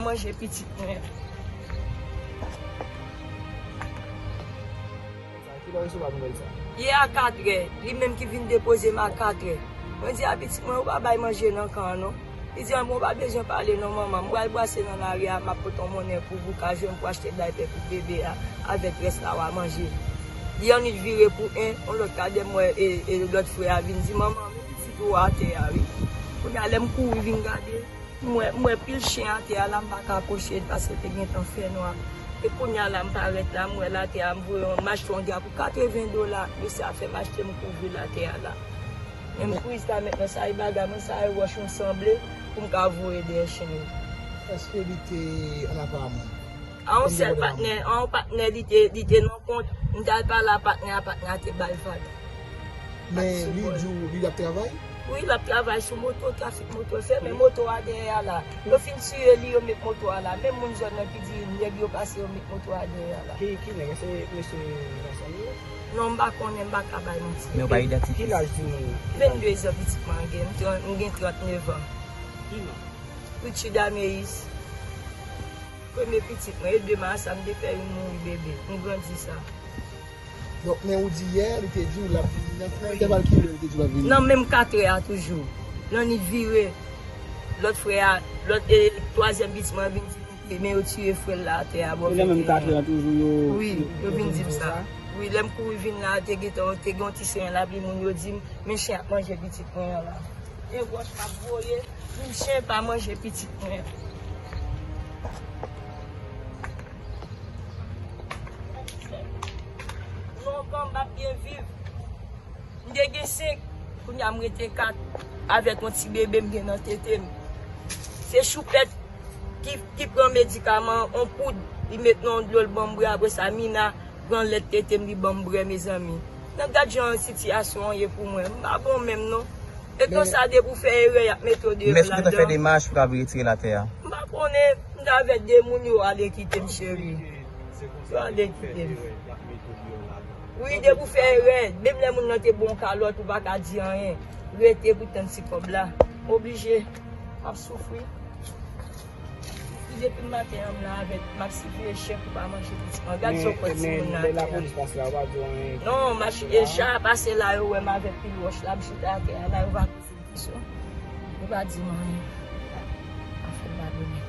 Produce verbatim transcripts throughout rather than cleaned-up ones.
Manje pitit mwen. Sa, kilè w resevwa nouvèl sa? Yè a katrè, li menm ki vin depoze m a katrè. Mwen di a pitit mwen, ou pa bay manje nan kan an non. Li di, an bon, ou pa bezwen pale non manman, m pral brase nan lari a, m ap pote yon monnen pou ou ka jwenn pou achte daypè pou bebe a, avèk rès la w a manje. Li annwit vire pou en, yon lòt kadè m wè, e, e lòt frè a vin di, manman, men pitit ou atè a wi. Kounye a lè m kouri vin gade, m wè, m wè pil chen atè a la, m pa ka pwoche l paske te gentan fè nwa. E kounye a la, m parèt la, m wè l atè a, m voye yon, m achte yon drap pou katreven dola, mesye a fè m achte, m kouvri l atè a la. Menm priz la mentnan, sa e bagay mwen, sa e wòch mwen sanble pou m ka voye dèyè chen yo. Èske li te an apa a moun? A yon sèl patnè, a yon patnè li te, li te nan kont, m t al pale a patnè a, patnè a te ba l vag. Men li di w li ap travay? Wi, l ap travay sou moto, trafik moto l fè, men moto a dèyè a la. Yo fin tiye li, yo met moto a la. Menm moun zòn nan ki di nèg yo pase, yo met moto a dèyè a la. Ki, ki nèg? Se mesye Janson yo? Non, m pa konnen, m pa ka bay manti. Men w pa idantifye. Ki laj timoun nan? Venndezan pitit mwen gen, m tran-, m gen trannèf an. Ki non? Richie Dameis. Premye pitit mwen, e de mas la, m te fè youn mouri bebe. M grandi sa. Donk, men ou di yè, li te di w l ap vini nan, nan entèval kilè li te di w l ap vini? Nan menm katrè a toujou. Nan nit vire, lòt frè a, lòt, e, twazyèm pitit mwen vin di m, men yo tiye frè l la atè a bò vennteyen. E nan menm katrè a toujou yo, wi, yo vin di m sa. Wi, lè m kouri vin la, te gentan, te gen yon ti siren lapli, moun yo di m, men chen ap manje pitit mwen an la. E wòch m ap voye, pou chen pa manje pitit mwen. Non, kòm m ap byen viv. M te gen senk, kounye a m rete kat, avèk yon ti bebe m gen nan tete m. Se choupèt ki, ki pran medikaman, yon poud, li met nan yon dlo, l ban m bwè, apre sa, Mina pran lèt tete m, li ban m bwè, mezanmi. Nan gad jan sitiyasyon an ye pou mwen, m pa bon menm non. E konsa, depi w fè erè, y ap mete w deyò ladan. Men èske w te fè demach pou kapab retire l atè a? M pa konnen, m t avèk de moun, yo ale kite m, cheri. Yo ale kite m. Wi, depi w fè erè, menm lè moun nan te ba w kalòt, ou pa ka di anyen. Rete pou tann ti kòb la. M oblije. M ap soufri. Depi maten an, m la avèk, m ap sipliye chen pou pa manje pitit mwen. Gad sa w pran timoun nan atè a. Men, men lè lapolis pase la, yo pa di w anyen? Non, m ap, e chen an pase la, yo wè m avèk pil wòch la, m chita atè a la, yo pa poze m kesyon. Yo pa di m anyen. M ap fè m padone.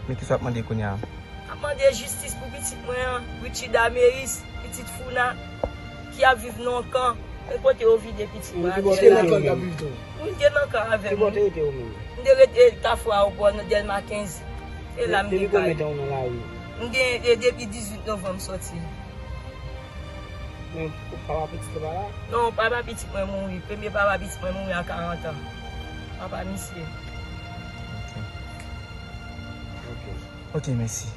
Men kisa w ap mande kounye a? M ap mande jistis pou pitit mwen an, Richie Dameis, pitit Founa, ki ap viv nan yon kan. Men kote yo vide pitit mwen atè la. Ou te nan kan l t ap viv tou? Wi, m te nan kan avè l. Ki bò w te rete ou menm? M te rete Kafou Ayewopò, nan Dèlma kenz. Se la m gen kay. Depi konbyen tan ou nan lari? M gen, e, depi dizuit novanm m soti. Men papa pitit ou pa la? Non, papa pitit mwen mouri. Premye papa pitit mwen mouri a karant an. Papa misye. Ok. Ok. Ok, mèsi.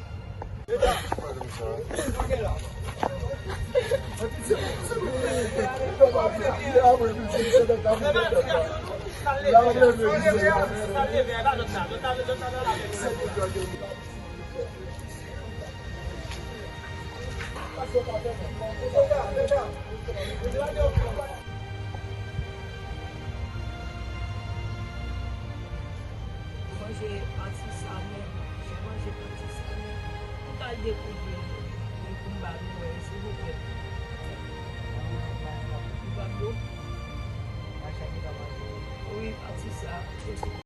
Manje pati sa menm, jan manje pati sa menm, m pral dekouvri li pou m ba nou wè, silvouplè. Li pa bon? Wi, pati sa.